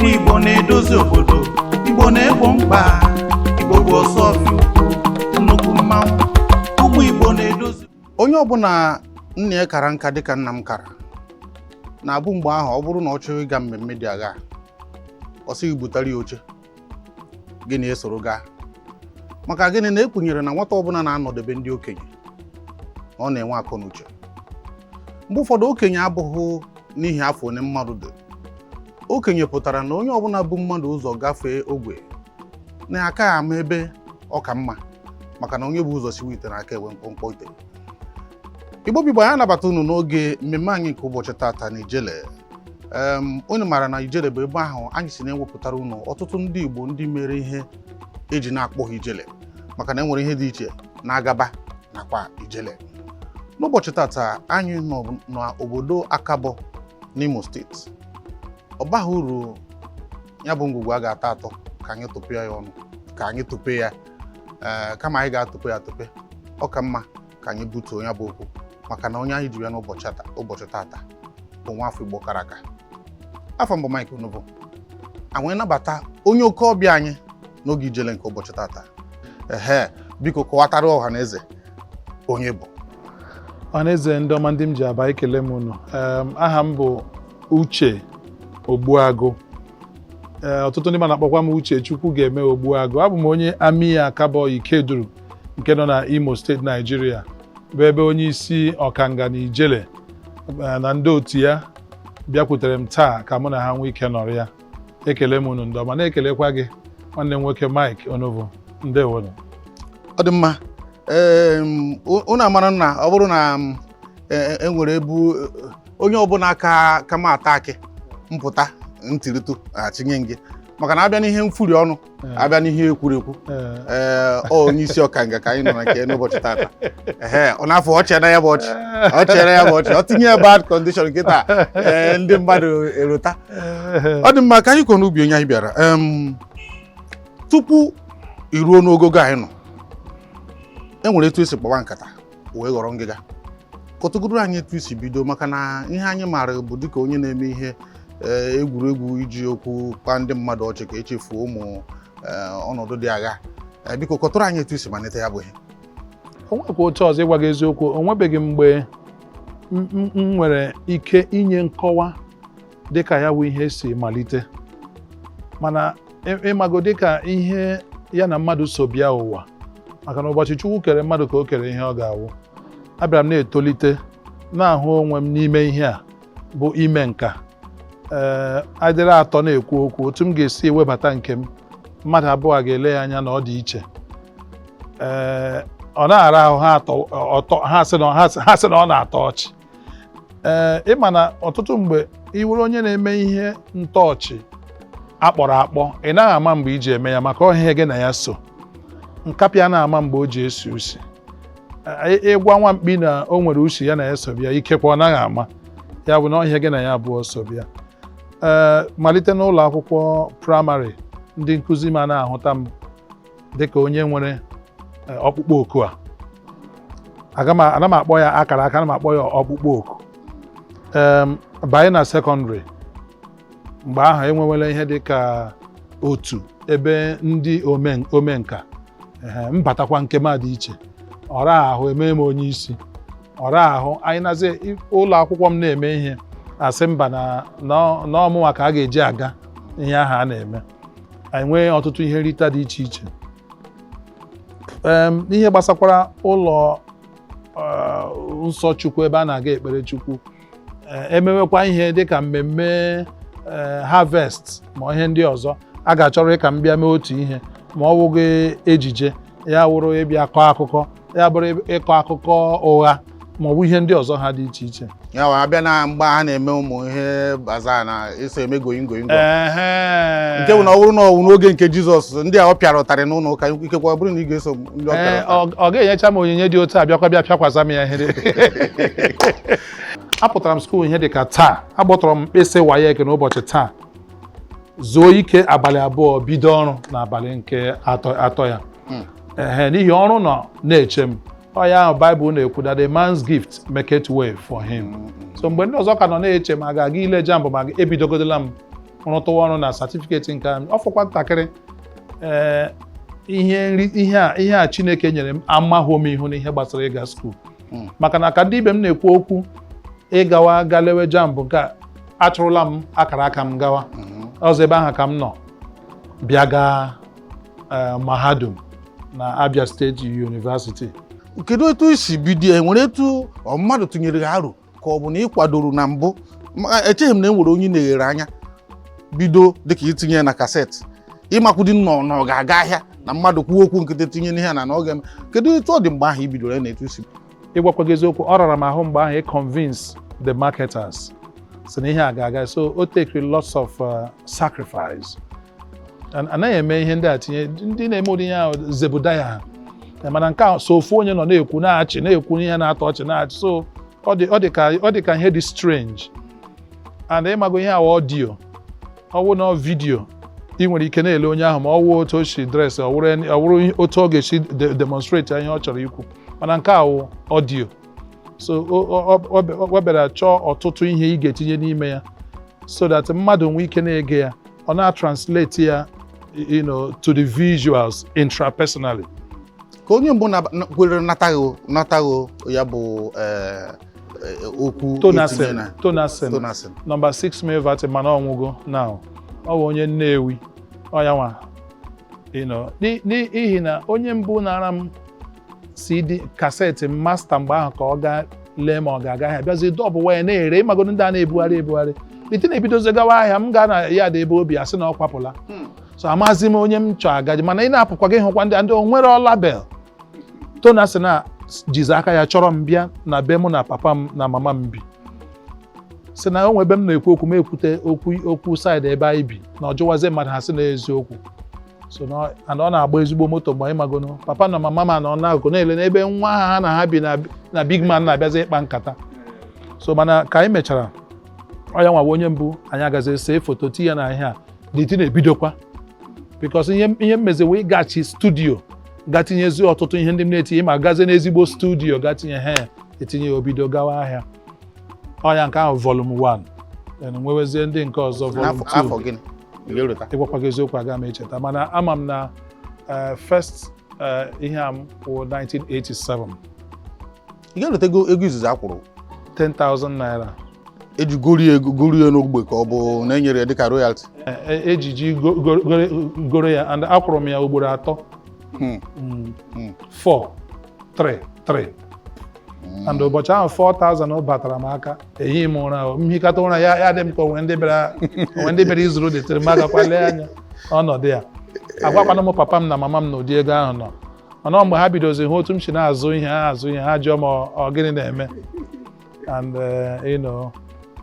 Ndị Igbo na-edozi obodo, Igbo na-egbo mkpa, Igbo bụ ọsọfịa ukwu, nnukwu mmanwụ. Ụmụ Igbo na-edozi. Onye ọbụla nna ya kara nka dịka nna m kara na-abụ mgbe ahụ, ọ bụrụ na ọ chọrọ ịga mmemme dị agha, ọ sịghị butere ya oche gị na-esoro gaa. Maka gịnị? Na ekwenyere na nwata ọbụla na-anọdebe ndị okenye, na ọ na-enwe akọ na uche. Mgbe ụfọdụ, okenye abụghị n'ihi afọ one mmadụ dị. Okenye pụtara na onye ọbụla bụ mmadụ ụzọ gafee ogwe na-aka ama ebe ọ ka mma, maka na onye bụ ụzọ siwe ite na-aka enwe mkpọmkpọ ite. Igbo bigbo, anyị anabata unu n'oge mmemme anyị nke ụbọchị tata na Ijele. Unu maara na Ijele bụ ebe ahụ anyị si na-ewepụtara unu ọtụtụ ndị Igbo ndị mere ihe eji na-akpọ ha Ijele, maka na e nwere ihe dị iche na-agaba nakwa Ijele. N'ụbọchị tata, anyị nọ n'obodo Akabọ n'Imo Steeti. Ọ baghị uru ya bụ ngwugwu a ga-atọ atọ ka anyị tụpụ ya ọnụ, ka anyị tụpe ya. Ee, kama anyị ga-atụpe ya atụpe, ọ ka mma ka anyị butuo ya bụ okwu, maka na onye anyị ji ya n'ụbọchị tata bụ nwa afọ Igbo kara aka. Afọ mbụ Mike Onovo anyị nabata onye oke ọbịa anyị n'oge Ijele nke ụbọchị tata. Ehe, biko kọwatara ọha na eze onye bụ. Ọhaneze ndị ọma, ndị m ji aba, ekele m unu. Aha m bụ Uche Ogbuagụ. Ee, ọtụtụ ndị ma na-akpọkwa m Uche Chukwu ga-eme Ogbuagụ. Abụ m onye Amia Akabọ Ikeduru nke nọ na Imo Steeti, Naijiria, bụ ebe onye isi ọkanga na Ijele na ndị otu ya bịakwutere m taa ka mụ na ha nwee ike nọrọ ya. Ekele m unu ndị ọma, na-ekelekwa gị, nwanne m nwoke Mike Onovo. Ndewonu. Ọ dị mma. Ee, unu amara na ọ bụrụ na e nwere ebu onye ọbụla ka kama ata akị mpụta ntiritu achinye gị, maka na abịa n'ihe mfuri ọnụ, abịa n'ihe ekwurekwu, ee, ọ onye isi ọkanga ka anyị nọ na nke n'ụbọchị tata. Ehe, ọ na-afọ ọchị na ya bụ ọchị, ọ chere ya bụ ọchị, ọ tinye ya bad condition nkịta. Ee, ndị mmadụ erota. Ọ dị mma ka anyị kọ n'ubi onye anyị bịara. Tupu i ruo n'ogogo anyị nọ, e nwere etu esi kpawa nkata wee ghọrọ ngịga. Kọtụgoro anyị etu isi bido, maka na ihe anyị maara bụ dịka onye na-eme ihe egwuregwu iji okwu kpaa ndị mmadụ ọchị ka echefuo ụmụ ọnọdụ dị agha. Biko kọtụrụ anyị etu isi malite ya bụ ihe. O nwekwa otu ọzọ ịgwa gị eziokwu, o nwebeghị mgbe m nwere ike inye nkọwa dịka ya bụ ihe si malite, mana ịmago dịka ihe ya na mmadụ so bịa ụwa, maka na ụbọchị Chukwu kere mmadụ ka o kere ihe ọ ga-awụ. Abịara m na-etolite, na-ahụ onwe m n'ime ihe a bụ ime nka. Ee, adịrị atọ na-ekwu okwu, otu m ga-esi ewebata nke m, mmadụ abụọ ga-ele ya anya na ọ dị iche. Ee, ọ na-ara ahụ ha atọ ọtọ, ha sị na ọ na-atọ ọchị. Ee, ịma na ọtụtụ mgbe ị were onye na-eme ihe ntọọchị akpọrọ akpọ, ị naghị ama mgbe iji eme ya, maka ọhịa gị na ya so nkapịa na-ama mgbe o ji esi usi. Ịgwa nwa mkpi na o nwere usi ya na ya so bịa, ikekwe ọ naghị ama ya bụ na ọhịa gị na ya abụọ so bịa. Ee, malite n'ụlọ akwụkwọ praịmarị, ndị nkụzi ma na-ahụta m dịka onye nwere ọkpụkpọ oku a. Aga m ana m akpọ ya akara aka, ana m akpọ ya ọkpụkpọ oku. Banye na sekọndịrị, mgbe ahụ enwewela ihe dị ka otu ebe ndị omenka. Ehe, mbatakwa nke m a dị iche, ọra ahụ eme m onye isi. Ọra ahụ anyị nazi ụlọ akwụkwọ m na-eme ihe, asị mba, na ọmụnwa ka a ga-eji aga ihe ahụ a na-eme. Anyị nwee ọtụtụ ihe nrita dị iche iche. N'ihe gbasakwara ụlọ nsọ Chukwu, ebe a na-aga ekpere Chukwu, emewekwa ihe dịka mmemme harvest ma ihe ndị ọzọ, a ga-achọrọ ka m bịa mee otu ihe, ma ọ wụghị ejije, ya wụrụ ịbịa kọọ akụkọ, ya bụrụ ịkọ akụkọ ụgha ma ọ bụ ihe ndị ọzọ ha dị iche iche. Ya wa abịa na mgbe a na-eme ụmụ ihe baza na eso eme goyin goyin go, nke bụ na ọ bụrụ na ọ wụ n'oge nke Jizọs, ndị a ọ pịara ụtarị n'ụlọ ụka, ikekwe ọ bụrụ na ị ga-eso ndị ọ pịara ụtarị. Ọ ga-enyecha m onyinye dị otu a, bịakwa bịa pịakwasa m ya ihe. Apụtara m school ihe dị ka taa, agbọtọrọ m mkpịsị WAEC n'ụbọchị taa, zuo ike abalị 2, bido ọrụ n'abalị nke atọ ya. Ehe, n'ihi ọrụ nọ na-eche m. Ọ ya ahụ Baịbụl na-ekwu that a man's gift maketh way for him. So mgbe ndị ọzọ ka nọ na-eche ma ga-aga ile JAMB, ma ebidogodola m. Rụtụwa ọrụ na certificate nke a, ọ fọkwa ntakịrị. Ee, ihe nri ihe a Chineke nyere m, amahụ m ihu n'ihe gbasara ịga school, maka na ka ndị ibe m na-ekwu okwu ịgawa ga lewe JAMB, nke a achụrụla m akara aka m gawa ọzọ. Ebe ahụ ka m nọ bịa gaa mahadum na Abia State University. Kedu etu i si bido? E nwere etu ọ mmadụ tụnyere gị aro, ka ọ bụ na ị kwadoro na mbụ? Echeghị m na e nwere onye na-eghere anya bido dịka itinye ya na cassette, ịmakwụdị nọ na ọ ga-aga ahịa, na mmadụ kwuo okwu nkịtị tinye n'ihe na ọ ga-eme. Kedu etu ọ dị mgbe ahụ i bidoro ya na etu i si? Ịgwakwa gị eziokwu, ọ rara m ahụ mgbe ahụ ịconvince the marketers si na ihe a ga-aga. So o take lots of sacrifice. And anaghị eme ihe ndị a tinye ndị na-eme ụdị ihe ahụ Zebudaya ha. Mana nke a so ofu onye nọ na-ekwu, na-achị, na-ekwu ihe na-atọ ọchị, na-achị. So ọ dị ka ihe dị strange. And ịmago ihe awa audio, ọ wụ na video, ị nwere ike na-ele onye ahụ, ma ọ wụ otu o si dress, ọ wụrụ otu ọ ga-esi demonstrate ihe ọ chọrọ ikwu. Mana nke a wụ audio, so ọ bịara chọọ ọtụtụ ihe ị ga-etinye n'ime ya so that mmadụ nwee ike na-ege ya, ọ na-translate ya to the visuals intrapersonally. Ka onye mbụ kwere nataghị ya bụ okwu etinye Tonasin. Tonasin. Tonasin. Nọmba 6 Milverton, mana ọnwụgo now. Ọ bụ onye Nnewi. Ọ ya nwa n'ihi na onye mbụ nara m CD cassette master mgbe ahụ ka ọ gaa lee ma ọ ga-aga ahịa, bịazie dọbụ waya na-ere. Ịmagodo ndị a na-ebugharị ebugharị ite na-ebidozi gawa ahịa, m gaa na ya dị ebe obi asị na ọ kwapụla. So amazi m onye m chọọ agaji, mana ị na-apụkwa gị hụkwa ndị o nwere label. Tonasin a jizi aka ya chọrọ m bịa na be mụ na papa m na mama m bi, si na o nwe ebe m na-ekwu okwu, m ekwute okwu side ebe anyị bi, na ọ jụwazie mmadụ, ha sị na eziokwu. So na and ọ na-agba ezigbo moto mgbe ịmagono papa na mama ma nọ n'akụkụ na-ele n'ebe nwa ha na ha bi na big man na-abịazi ịkpa nkata. So mana ka anyị mechara, ọ ya nwawa onye mbụ anyị agazi see foto tinye ya na ihe a n'iti na-ebidokwa, because ihe mmezi wee gachi studio ga tinyezi ọtụtụ ihe ndị m na-etinye, ma gazie n'ezigbo studio ga tinye ha, etinye ya, obido gawa ahịa. Ọ ya nke ahụ volume 1, then nwewezie ndị nke ọzọ, volume N'afọ 2. Afọ gịnị? Ị ga-erota? Ịgwakwa gị eziokwu, aga m echeta, mana ama m na first ihe a m wụ 1987. Ị ga-erota ego izizi a kwụrụ? 10,000 naira. Eji gorie ego gorie n'ogbe, ka ọ bụ na enyere ya dịka royalty? Ejiji goro ya, and akwụrụ m ya ugboro atọ. 4 3 3, and ụbọchị ahụ 4,000 batara m aka, ehi m ụra o. M hikata ụra ya, ya dị m ka onwe ndị bịara, onwe ndị bịara izuru detere m. Agakwa lee anya ọnọdụ ya, agwakwana m papa m na mama m na ụdị ego ahụ nọ. Mana ọ mgbe ha bidozi hụ otu m si na-azụ ihe ha azụ ihe, ha jụọ m ọ gịnị na-eme. And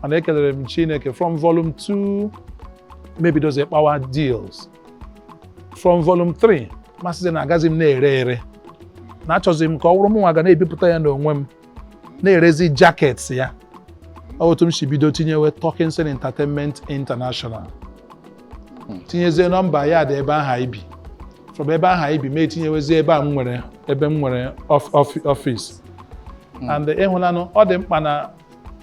mana ekelere m Chineke, from volume 2 mebidozi kpawa deals. From volume 3, masịzi na agazi m na-ere ere, na achọzi m ka ọ bụrụ m nwa ga na-ebipụta ya n'onwe m, na-erezi jackets ya. Ọ otu m si bido tinyewe Talkinson Entertainment International, tinyezie nọmba ya dị ebe aha ibi. From ebe aha ibi ma etinyewezie ebe a m nwere, ebe m nwere office. And ịhụnanụ, ọ dị mkpa na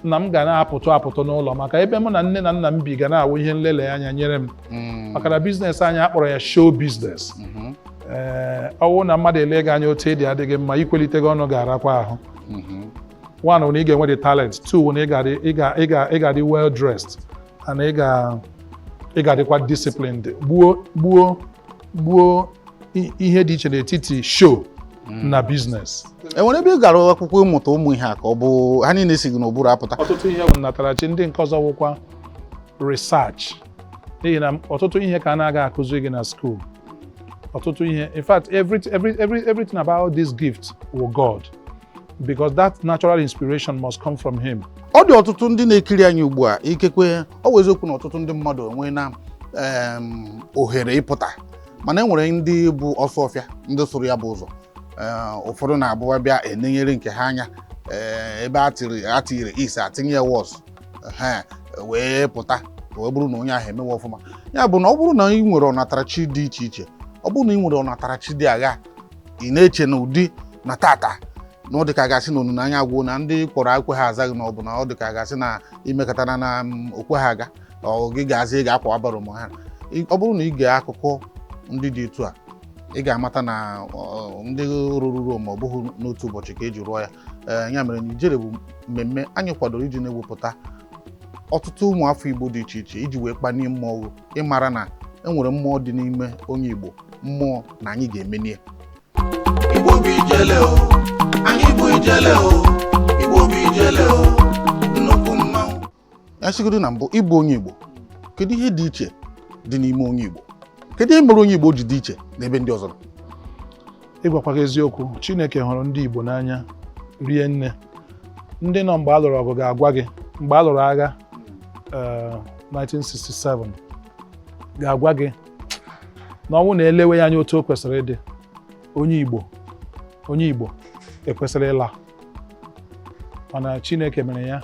m ga na-apụtụ apụtụ n'ụlọ, maka ebe mụ na nne na nna m bi ga na-awụ ihe nlele anya nyere m, maka na business anyị akpọrọ ya show business. Ee, ọwụ na mmadụ ele gị anya otu ị dị adịghị mma, ikwelite gị ọnụ ga-arakwa ahụ. One wụ na ị ga-enwe the talent, two wụ na ị ga-adị well dressed, and ị ga-adịkwa disciplined. Gbuo gbuo gbuo ihe dị iche n'etiti show na business. E nwere ebe ị gara akwụkwọ ịmụta ụmụ ihe a, ka ọ bụ ha niile si gị n'ụbụrụ apụta? Ọtụtụ ihe bụ nnatarachi, ndị nke ọzọ wụkwa research, n'ihi na ọtụtụ ihe ka a na-aga akụzi gị na school. Ọtụtụ ihe, in fact, everything about this gift wụ God, because that natural inspiration must come from him. Ọ dị ọtụtụ ndị na-ekiri anyị ugbu a, ikekwe ọ bụ eziokwu na ọtụtụ ndị mmadụ enwe na ohere ịpụta, mana e nwere ndị bụ ọsọ ọfịa, ndị sụrụ ya bụ ụzọ. Ụfọdụ na-abụwa bịa enenyere nke ha anya, ebe a tiri atịrị is atinye ya wọs ha wee pụta, wee bụrụ na onye ahụ emewe ọfụma. Ya bụ na ọ bụrụ na ị nwere ọnatarachi dị iche iche, ọ bụrụ na ị nwere ọnatarachi dị agha, ị na-eche na ụdị na tata na ọ dị ka a ga-asị na onunanya agwụ na ndị kpọrọ ekwe ha azaghị, na ọ bụ na ọ dị ka a ga-asị na imekọtara na okwe ha aga. Ọ gị ga-azị, ị ga-akwa barrow ma ha. Ọ bụrụ na ị gee akụkọ ndị dị etu a, ị ga-amata na ndị rụrụ Rome, ọ bụghị n'otu ụbọchị ka eji rụọ ya. Ee, ya mere na Ijele bụ mmemme anyị kwadoro iji na-ewepụta ọtụtụ ụmụafọ Igbo dị iche iche, iji wee kpanie mmụọ, ịmara na enwere mmụọ dị n'ime onye Igbo, mmụọ na anyị ga-emenie. Igbo bụ ijele o, anyị bụ ijele o, Igbo bụ ijele o, nnukwu mmanwụ. Ya sigodo na mbụ, ịbụ onye Igbo, kedu ihe dị iche dị n'ime onye Igbo? Kedu ihe mere onye Igbo ji dị iche n'ebe ndị ọzọ nọ? Ịgwakwa gị eziokwu, Chineke hụrụ ndị Igbo n'anya rie nne. Ndị nọ mgbe a lụrụ ọgụ ga-agwa gị, mgbe a lụrụ agha 1967, ga-agwa gị na ọnwụ na-elewe ya anya otu o kwesịrị ịdị. Onye Igbo ekwesịrị ịla, mana Chineke mere ya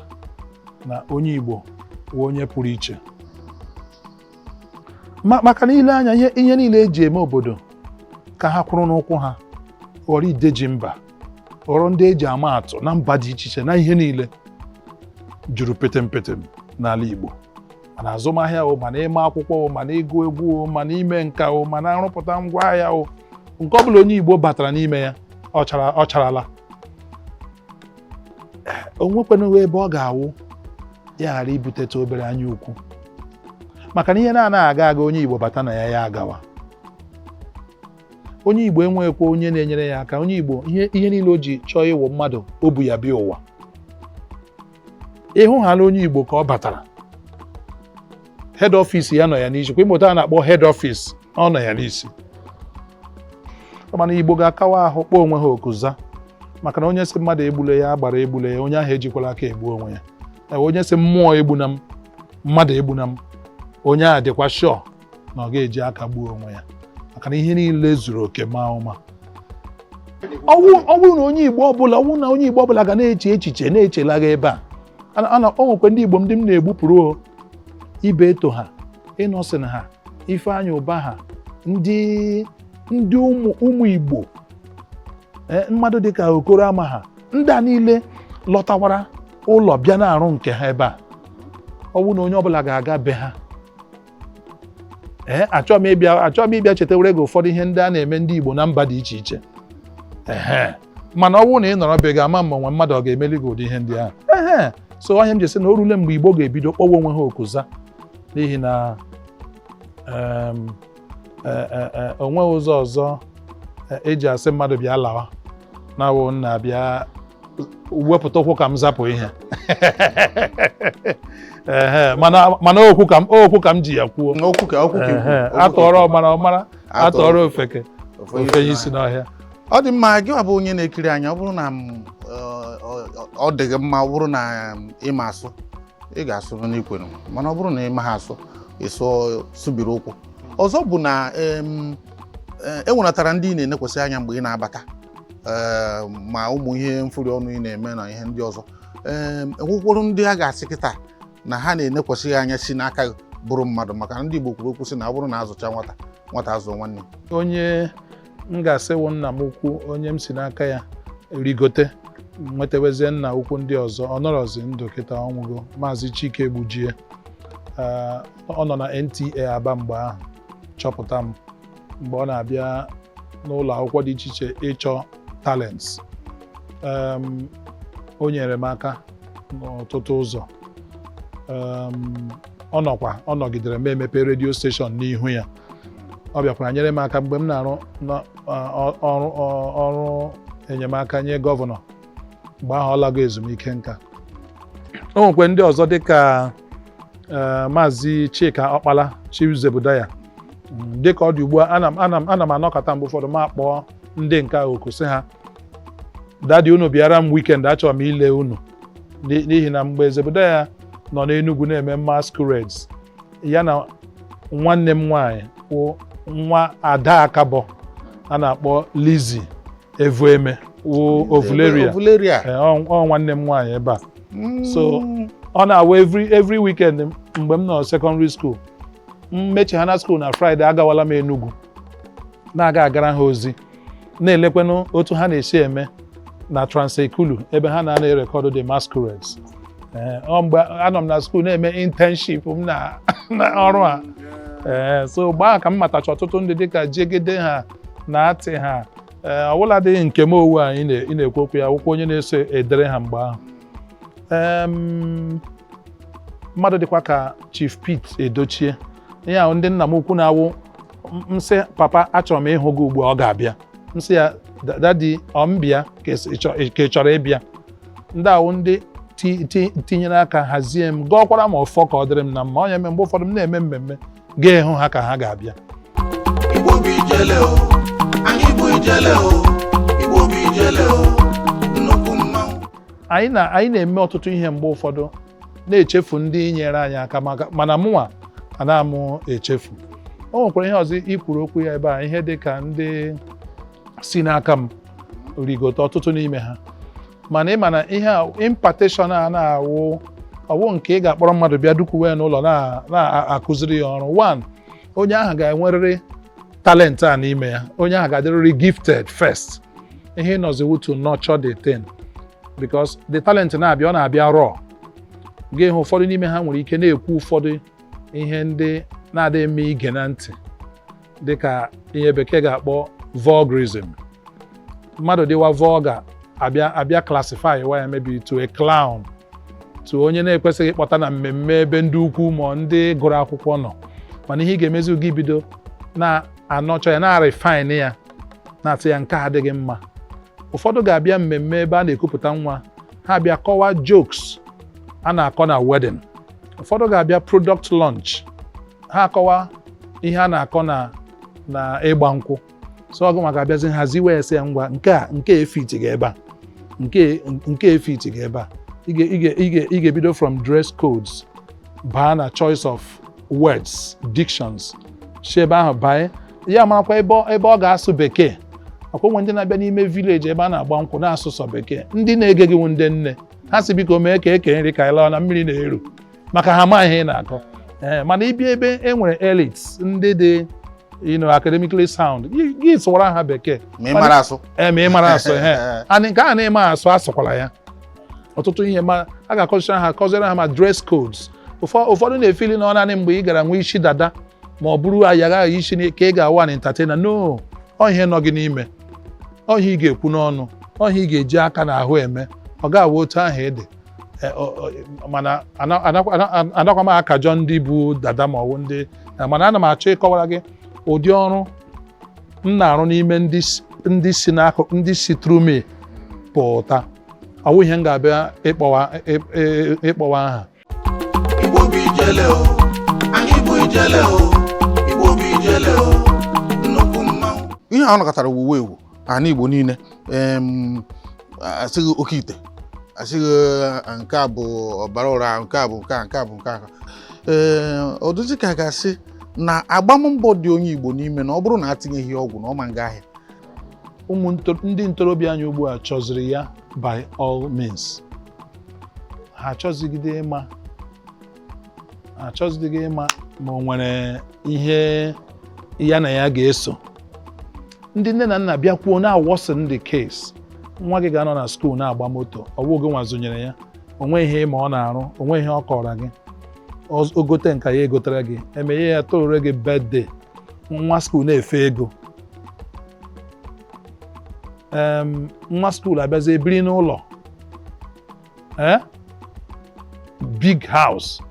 na onye Igbo wụ onye pụrụ iche. Maka na ile anya ihe niile eji eme obodo ka ha kwụrụ n'ụkwụ ha, ghọrọ ideji mba, ghọrọ ndị eji ama atụ na mba dị iche iche, na ihe niile juru petem petem n'ala Igbo, mana azụmahịa o, mana ịma akwụkwọ o, mana ịgụ egwu o, mana ime nka o, mana nrụpụta ngwaahịa o, nke ọ bụla onye Igbo batara n'ime ya, ọ chara, ọ charala. O nwekwanụghị ebe ọ ga-awụ ya ghara ibuteta obere anya ukwu, maka na ihe na-anaghị aga aga, onye Igbo bata na ya, ya agawa. Onye Igbo enweghịkwa onye na-enyere ya aka. Onye Igbo, ihe niile o ji chọọ ịwụ mmadụ, o bu ya bịa ụwa. Ịhụ hala onye Igbo ka ọ batara, head office ya nọ ya n'isi kwa. Ịmụta a na-akpọ head office, ọ nọ ya n'isi. Mana Igbo ga-akawa ahụ kpọọ onwe ha oku za, maka na onye sị mmadụ egbule ya, agbara egbule ya, onye ahụ ejikwala aka egbu onwe ya. Ee, onye sị mmụọ egbuna m, mmadụ egbuna m, onye ahụ dịkwa sure na ọ ga-eji aka gbuo onwe ya, maka na ihe niile zuru oke maa ụma. Ọ bụrụ na onye Igbo ọbụla, ọ bụrụ na onye Igbo ọbụla ga na-eche echiche na-echelaghị ebe a o nwekwa ndị Igbo ndị m na-egbupụrụ o ibe eto ha, Innocent ha, Ifeanyị Ụba ha, ndị ụmụ Igbo, mmadụ dịka Okoro ama ha, ndị a niile lọtawara ụlọ bịa na-arụ nke ha ebe a. Ọ bụrụ na onye ọbụla ga-aga be ha, ee, achọghị m ịbịa chetawere gị ụfọdụ ihe ndị a na-eme ndị Igbo na mba dị iche iche. Ehe, mana ọ bụrụ na ị nọrọ be gị, ama ma nwe mmadụ ọ ga-emeli gị ụdị ihe ndị ahụ. Ehe, so ọhịa m ji sị na o rule mgbe Igbo ga-ebido kpọwa onwe ha okuza, n'ihi na o nweghị ụzọ ọzọ eji asị mmadụ bịa lawa na-awụ nna bịa wepụta ụkwụ ka m zapụ ihe. Ehe, mana okwu ka m ji ya kwuo. Okwu ka ikwu. Ehe, okwu ka atụọrọ ikwu. ọmara ọmara, atụọrọ ofeke ofenye ofenye isi n'ọhịa. Ọ dị mma. Gị bụ onye na-ekiri anyị, ọ bụrụ na ọ dị gị mma, ọ bụrụ na ị ma asụ, ị ga-asụ n'ikwenu, mana ọ bụrụ na ị maghị asụ, ịsụ sụbiri ụkwụ. Ọzọ bụ na e nwenatara ndị ị na-enekwasị anya mgbe ị na-abata, ma ụmụ ihe mfụri ọnụ ị na-eme na ihe ndị ọzọ. Enwekwuru ndị a ga-asị kịta na ha na-enekwasị ya anya si n'aka gị bụrụ mmadụ, maka na ndị Igbo kwuru okwu sị na ọ bụrụ na azụcha nwata, nwata azụ nwanne. Onye m ga-asịwụ nna m ukwu, onye m si n'aka ya rigote nwetawezie nna ukwu ndị ọzọ, ọ nọrọzi ndụ kịta, ọnwụgo, Maazị Chike Gbujie. Ọ nọ na NTA Aba mgbe ahụ chọpụta m mgbe ọ na-abịa n'ụlọ akwụkwọ dị iche iche ịchọ talents. O nyere m aka n'ọtụtụ ụzọ. Ọ nọkwa, ọ nọgidere m emepe radio station n'ihu ya. Ọ bịakwara nyere m aka mgbe m na-arụ ọrụ enyemaka nye gọvanọ mgbe ahụ ọ lago ezumike nka. O nwekwe ndị ọzọ dịka Maazị Chika Ọkpala, Chief Zebudaya. Dịka ọ dị ugbu a, ana m anọkọta mgbe ụfọdụ ma akpọọ ndị nke a oku, sị ha, "Daddy, unu bịara m weekend, achọrọ m ile unu." N'ihi na mgbe Zebudaya nọ n'Enugu na-eme masquerades, ya na nwanne m nwaanyị wụ nwa Ada Akabọ a na-akpọ Lizzy Evueme, wụ Ovuleria. Ovuleria. Ee, ọ nwanne m nwaanyị ebe a. So, ọ na-awụ every weekend mgbe m nọ secondary school, m mechighana school na Friday, agawala m Enugu na-aga agara ha ozi, na-elekwanụ otu ha na-esi eme na Trans-Ekulu ebe ha na-ana erekọdụ the masquerades. Ee, ọ mgbe anọ m na school na-eme internship m na Na ọrụ a, ee, so mgbe ahụ ka m matacha ọtụtụ ndị dịka Jegede ha na Atị ha. Ee, ọbụladị nke m owu a ị na-ekwu okwu ya wụkwa onye na-eso edere ha mgbe ahụ. Mmadụ dịkwa ka Chief Pete Edochie, ihe ahụ ndị nna m ukwu na-awụ m sị, "Papa, achọrọ m ịhụ gị ugbu a," ọ ga-abịa. M sị ya, "Daddy, ọ m bịa ka ị chọrọ ịbịa?" Ndị ahụ ndị tinyere aka hazie m, gọọkwara m ọfọ ka ọ dịrị m na mma. Onye mgbe ụfọdụ m na-eme mmemme, ga-ehụ ha ka ha ga-abịa. Igbo bụ ijele o, anyị bụ ijele o, Igbo bụ ijele o, nnukwu mmanwụ. Anyị na-eme ọtụtụ ihe mgbe ụfọdụ na-echefu ndị nyere anyị aka, mana mụnwa ana m echefu. O nwekwara ihe ọzọ i kwuru okwu ya ebe a, ihe dị ka ndị si n'aka m rigote, ọtụtụ n'ime ha. Mana ị ma na ihe a, impartation a na-awụ ọwụ nke ị ga-akpọrọ mmadụ bịa dukwuwe ya n'ụlọ na-akụziri ya ọrụ. One, onye ahụ ga-enwerịrị talent a n'ime ya, onye ahụ ga-adịrịrị gifted first. Ihe ịnọziwu to nurture the thing, because the talent na-abịa, ọ na-abịa raw. Gị hụ ụfọdụ n'ime ha nwere ike na-ekwu ụfọdụ ihe ndị na-adịghị mma ige na ntị, dịka ihe Bekee ga-akpọ vulgarism. Mmadụ dịwa vulgar, abịa classify wa ya maybe to a clown, to onye na-ekwesịghị ịkpọta na mmemme ebe ndị ukwu ma ndị gụrụ akwụkwọ nọ. Mana ihe ị ga-emezi, gị bido na-anọchọ ya, na-refine ya, na-atụ ya nke a adịghị mma. Ụfọdụ ga-abịa mmemme ebe a na-ekupụta nwa, ha bịa kọwaa jokes a na-akọ na wedding. Ụfọdụ ga-abịa product launch, ha akọwa ihe a na-akọ na ịgba nkwụ. So ọgụ maka abịazi haziwe ya, sị ya, "Ngwa, nke a, nke efit ga ebe a, nke efit ga ebe a." Ị ga-ebido from dress codes baa na choice of words, dictions, si ebe ahụ banye ya marakwa ebe ọ ga-asụ Bekee. Ọkwa onwe ndị na-abịa n'ime village ebe a na-agba nkwụ na-asụ sọ Bekee, ndị na-ege gị wụ ndị nne ha si, "Biko mee ka eke nri ka anyị laa na mmiri na-eru," maka ha amaghị ihe ị na-akọ. Ee, mana ịbịa ebe e nwere elites, ndị dị academically sound, gị sụwara ha Bekee. Ma ị mara asụ. Ee, ma ị mara asụ ehe. And nke a na-eme asụ, asụkwala ya ọtụtụ ihe, ma a ga-akọzichara ha, akọziere ha ma dress codes. Ụfọdụ na-efili na ọ naanị mgbe ị gara nwee isi dada ma ọ bụrụ ayagha isi ka ị ga-awa na entertainer. No, ọ ihe nọ gị n'ime, ọ ihe ị ga-ekwu n'ọnụ, ọ ihe ị ga-eji aka n'ahụ eme, ọ ga-awụ otu ahụ ị dị. Mana anakwa m akajọ ndị bụ dada ma ọ bụ ndị, mana ana m achọ ịkọwara gị ụdị ọrụ m na-arụ n'ime ndị si n'akụkụ, ndị si through me pụta. Ọ wụ ihe m ga-abịa ịkpọwa aha. Igbo bụ ijele o, anyị bụ ijele o, Igbo bụ ijele o, nnukwu mmanwụ. Ihe a nọkọtara wuwe ewu ana Igbo niile, asịghị oke ite, asịghị nke a bụ ọbara ụra, nke a bụ nke a, nke a bụ nke a. Ee, ọ dịzị ka a ga-asị na agbammbọ dị onye Igbo n'ime na ọ bụrụ na atinyeghị ọgwụ na ọ ma nga ahịa. Ụmụ ndị ntorobịa anyị ugbu a chọziri ya by all means. Ha achọzigide ịma, ha achọzigide ịma ma o nwere ihe ya na ya ga-eso. Ndị nne na nna bịakwuo na worsen the case. Nwa gị ga-anọ na school na-agba moto, ọ bụ gị nwa zụnyere ya, o nweghị ihe ma ọ na-arụ, o nweghị ihe ọ kọrọ gị. O gote nka ya egotere gị, emeghe ya toro gị birthday, nwa school na-efe ego. Nwa school abịazie biri n'ụlọ, big house,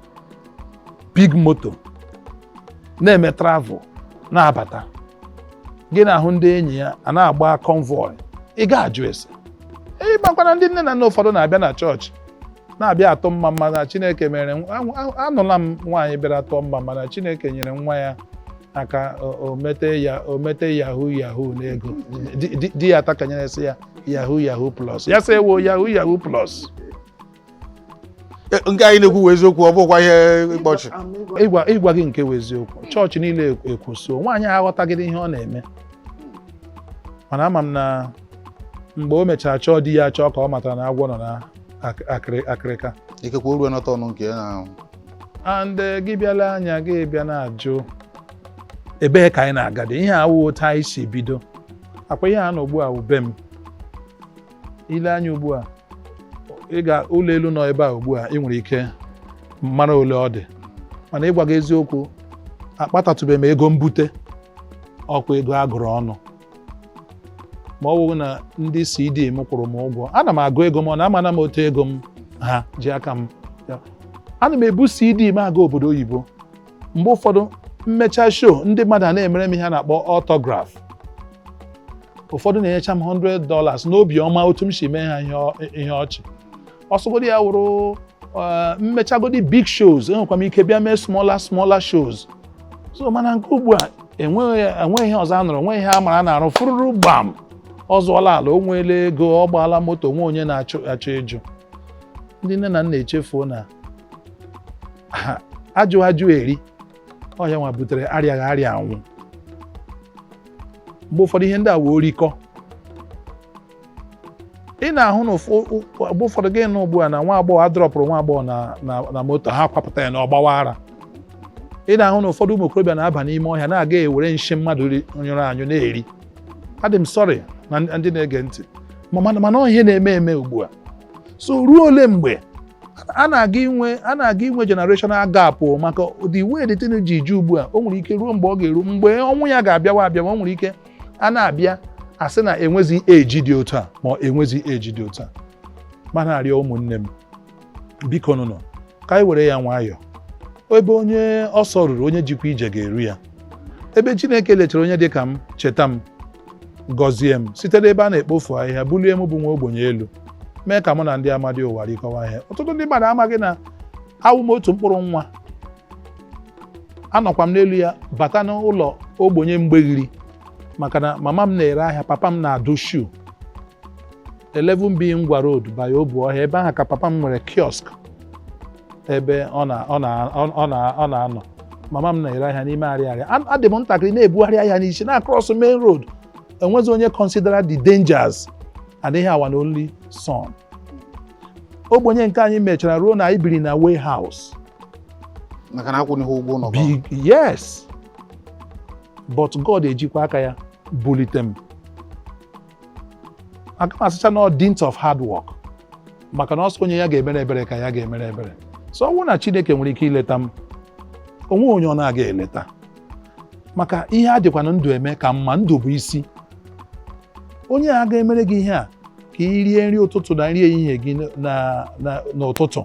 big moto, na-eme travel, na-abata, gị na-ahụ ndị enyi ya a na-agba convoy, ị ga-ajụ ese. Ịgbakwana ndị nne na nna ụfọdụ na-abịa na chọọchị na-abịa atụ mma mma na Chineke mere. Anụla m nwaanyị bịara tụọ mma mma na Chineke nyere nwa ya aka o mete ya, o mete yahoo yahoo n'ego. Di ya atakanyere, sị ya yahoo yahoo plus, ya sị ewo, yahoo yahoo plus. Nke anyị na-ekwu wụ eziokwu, ọ bụkwa ihe ịkpọchi. Ịgwa gị nke wụ eziokwu, chọọchị niile ekwuso nwaanyị aghọtagịrị ihe ọ na-eme. Mana ama m na mgbe o mechara chọọ di ya chọọ ka ọ matara na agwọ nọ na akịrịka. Ikekwe o ruo n'ọtọ ọnụ nke ya na And gị bịala anya gị bịa na-ajụ ebee ka anyị na-agadi ihe awụ otu anyị si bido. Akwa ihe a nọ ugbu a wụ be m. Ile anya ugbu a, ị ga ụlọ elu nọ ebe a ugbu a, ị nwere ike mara ole ọ dị. Mana ịgwa gị eziokwu, akpatatụbeghị m ego mbute, ọkwa ego agụrụ ọnụ, ma ọ bụrụ na ndị CD m kwụrụ m ụgwọ. Ana m agụ ego m, ọ na-amana m otu ego m ha ji aka m ya. Ana m ebu CD m aga obodo oyibo. Mgbe ụfọdụ mmecha show, ndị mmadụ a na-emere m ihe a na-akpọ autograph. Ụfọdụ na-enyecha m $100 n'obi ọma otu m si mee ha ihe ọchị. Ọsọgodi ya wụrụ mmechagodi big shows, enwekwa m ike bịa mee smaller smaller shows. So mana nke ugbu a, enweghị ihe ọzọ a nụrụ, enweghị ihe a mara a na-arụ fụrụrụ gbam. Ọ zụọla ala, o nweela ego, ọ gbaala moto, nwe onye na-achọ achọ ịjụ. Ndị nne na nna echefuo na ha ajụ ajụ eri ọhịa nwa butere arịaghị arịa anwụ. Mgbe ụfọdụ ihe ndị a wee orikọ ị na-ahụ na mgbe ụfọdụ gị nụ ugbu a na nwa agbọghọ adọrọpụrụ nwa agbọghọ na moto ha, kwapụta ya na ọgbawa ara. Ị na-ahụ na ụfọdụ ụmụ okorobịa na-aba n'ime ọhịa na-aga ewere nshi mmadụ nyụrụ anyụ na-eri. Adị m sorry na ndị na-ege ntị, mana ọ ihe na-eme eme ugbu a. So ruo ole mgbe a na-aga inwe generational gap o? Maka the way the thing ji ju ugbu a, o nwere ike ruo mgbe ọ ga-eru mgbe ọnwụ ya ga-abịawa abịawa. O nwere ike a na-abịa asị na enwezi eji dị otu a, ma ọ enwezi eji dị otu a. Mana arịọ ụmụnne m, biko nụnụ, ka anyị were ya nwayọọ. Ebe onye ọsọ ruru, onye jikwa ije ga-eru ya. Ebe Chineke lechara onye dị ka m, cheta m, gọzie m site n'ebe a na-ekpofu ahịhịa, bulie m bụ nwa ogbenye elu, mee ka mụ na ndị amadi ụwa rikọwa ihe. Ọtụtụ ndị mmadụ amaghị na awụ m otu mkpụrụ nwa. Anọkwa m n'elu ya bata n'ụlọ ogbenye mgbeghiri, maka na mama m na-ere ahịa, papa m na-adụ shoe. 11B Ngwa Road by Obu Ọhịa, ebe ahụ ka papa m nwere kiosk ebe ọ na-anọ. Mama m na-ere ahịa n'ime Arịarịa. Adị m ntakịrị na-ebugharị ahịa n'isi na cross main road. Enwezi onye consider the dangers adịghị. Our only son, ogbenye nke anyị mechara ruo na anyị biri na warehouse. Maka na akwụghị ụgwọ ụlọ. Big, yes, but God ejikwa aka ya bulite m. Aka m asịcha na ọ dint of hard work, maka na ọsọ onye ya ga-emere ebere ka ya ga-emere ebere. So ọ bụrụ na Chineke nwere ike ileta m, onwe onye ọ na-aga eleta, maka ihe a dịkwa na ndụ eme ka mma. Ndụ bụ isi. Onye a ga-emere gị ihe a ka ị rie nri ụtụtụ na nri ehihie gị na n'ụtụtụ,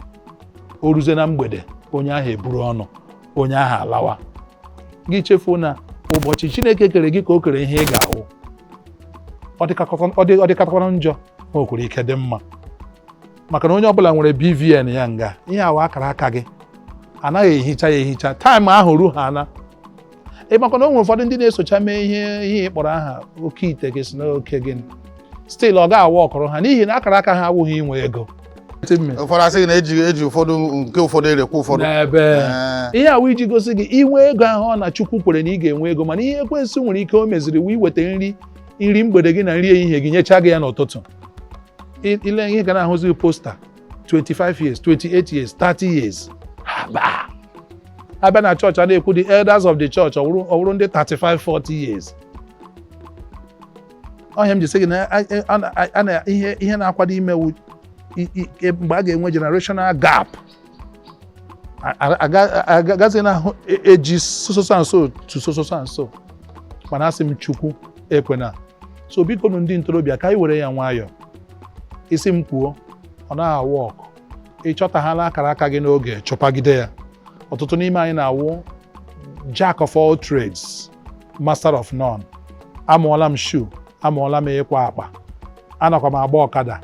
o ruzie na mgbede, onye ahụ eburu ọnụ, onye ahụ alawa. Gị chefuo na ụbọchị Chineke kere gị ka o kere ihe ị ga-awụ. Ọ dịkọtakwana njọ, ma o kwere ike dị mma, maka na onye ọbụla nwere BVN ya. Nga ihe awa akara aka gị anaghị ehicha ya ehicha. Time ahụ ru ha ana ịmakwa na o nwere ụfọdụ ndị na-esocha mee ihe ị kpọrọ aha oke ite gị si na oke gị still ọ ga-awa ọkọrọ ha, n'ihi na akara aka ha awụghị inwe ego. Ụfọdụ asị gị na eji ụfọdụ nke ụfọdụ erekwa ụfọdụ. N'ebe ihe awụ iji gosi gị inwe ego ahụ, ọ na Chukwu kwere na ị ga-enwe ego. Mana ihe ekwensu nwere ike o meziri wụ iweta nri mgbede gị na nri ehihie gị, nyechaa gị ya n'ụtụtụ. Ile ihe ga na-ahụzi poster 25 years, 28 years, 30 years. Haba. Abịa na chọọchị, a na-ekwu the elders of the church, ọ wụrụ ndị 35, 40 years. Ọhịa m ji sị gị na a na ihe na-akwado imewu mgbe a ga-enwe generational gap, agaghị na eji so so and so to so so and so. Mana asị m Chukwu ekwena. So biko nụ, ndị ntorobịa, ka anyị were ya nwayọọ. Isi m kwuo, ọ na-awụ ọkụ. Ịchọtaghala akara aka gị n'oge, chụpagide ya. Ọtụtụ n'ime anyị na-awụ jack of all trades, master of none. Amụọla m shoe, amụọla m ịkwa akpa, anakwa m agba ọkada.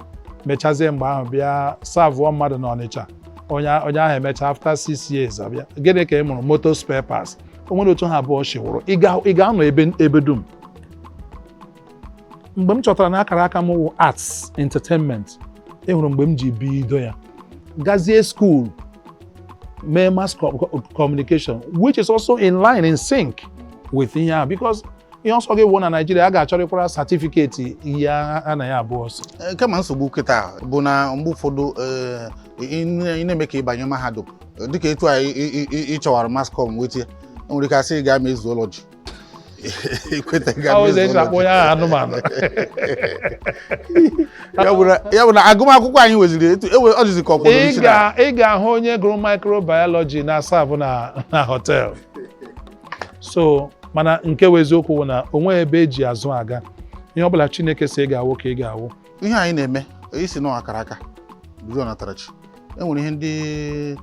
Mechazie mgbe ahụ bịa savụọ mmadụ n'Ọnịcha. Onye ahụ emecha after 6 years abịa, gịnị ka ị mụrụ? Moto spare parts. O nwere otu ha abụọ shiwụrụ. Ị ga-anọ ebe dum. Mgbe m chọtara na akara aka m wụ arts entertainment, ị hụrụ mgbe m ji bido ya, gazie school mee mass communication, which is also in line, in sync with ihe ahụ, because ihe ọsọ gị wụ na Naịjirịa, a ga-achọrịkwara certificate ihe anaghị abụọ ọsọ. Kama nsogbu kịta bụ na mgbe ụfọdụ ị na-eme ka ịbanye mahadum, dịka etu a ị chọwara mass comm wetie, enwere ike asị ị gaa mee zoology. Ikwetaghị. Ọ ụzọ esi akpọ onye ahụ anụmanụ. Ya bụ na agụmakwụkwọ anyị weziri etu ewe ọ dịzị ka ọ kwụrụ Ị isi na ị ga-ahụ onye gụrụ microbiology na-aserve na hotel. So mana nke bụ eziokwu bụ na o nweghị ebe eji azụ aga. Ihe ọbụla Chineke si ị ga-awụ ka ị ga-awụ. Ihe anyị na-eme isi nọ akara aka bido natarachi. E nwere ihe ndị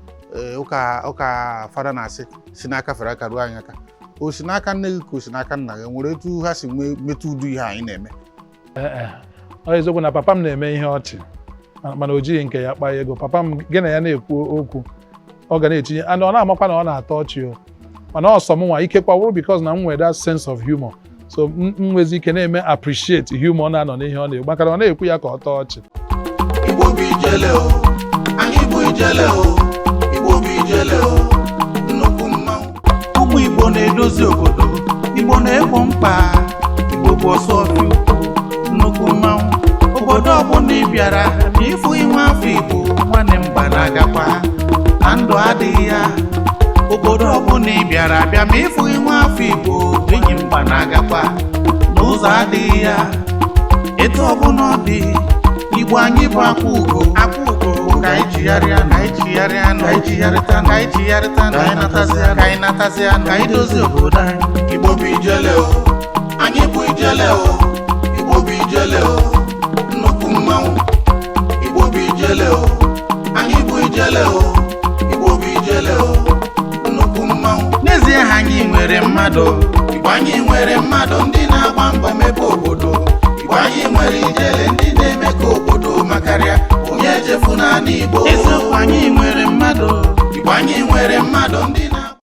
ụka fada na-asị si n'aka fere aka ruo anyị aka. O si n'aka nne gị ka o si n'aka nna gị, nwere etu ha si nwee metụ udu ihe anyị na-eme? Ee, ọ eziokwu na papa m na-eme ihe ọchị, mana o jighị nke ya kpaa ego. Papa m, gị na ya na-ekwu okwu, ọ ga na-etinye and ọ na-amakwa na ọ na-atọ ọchị o, mana ọ sọ m nwa ikekwa wụrụ because na m nwere that sense of humor, so m nwezi ike na-eme appreciate humor na-anọ n'ihe ọ na-ekwu, maka na ọ na-ekwu ya ka ọ tọọ ọchị. Igbo bụ ijele o, anyị bụ ijele o, Igbo bụ ijele o, nnukwu mmanwụ. Ụmụ Igbo na-edozi obodo, Igbo na-egbo mkpa, Igbo bụ ọsọ ọfịa ukwu, nnukwu mmanwụ. Obodo ọbụla ị bịara ma ịfụ inwe afọ Igbo, nwanne m gbalagakwa na ndụ adịghị ya. Obodo ọbụla ị bịara bịa ma ịfụ inwe afọ Igbo, enyi m gbanagakwa na ụzọ adịghị ya. Etu ọbụla ọ dị, Igbo anyị bụ akwa ugo, akwa ugo. Ka anyị chigharịa, ka anyị chigharịa, ka anyị chigharịta, ka anyị chigharịta, ka anyị natazịa, ka anyị natazịa, ka anyị dozie obodo anyị. Igbo bụ ijele o, anyị bụ ijele o, Igbo bụ ijele o, nnukwu mmanwụ. Igbo bụ ijele o, anyị bụ ijele o, Igbo bụ ijele o, nnukwu mmanwụ. N'ezie ha, anyị nwere mmadụ. Igbo anyị nwere mmadụ ndị na-agba mbọ mebe obodo. Igbo anyị nwere ijele ndị na-eme ka obodo makarịa. Onye echefu naanị Igbo. Eziokwu, anyị nwere mmadụ. Igbo anyị nwere mmadụ ndị na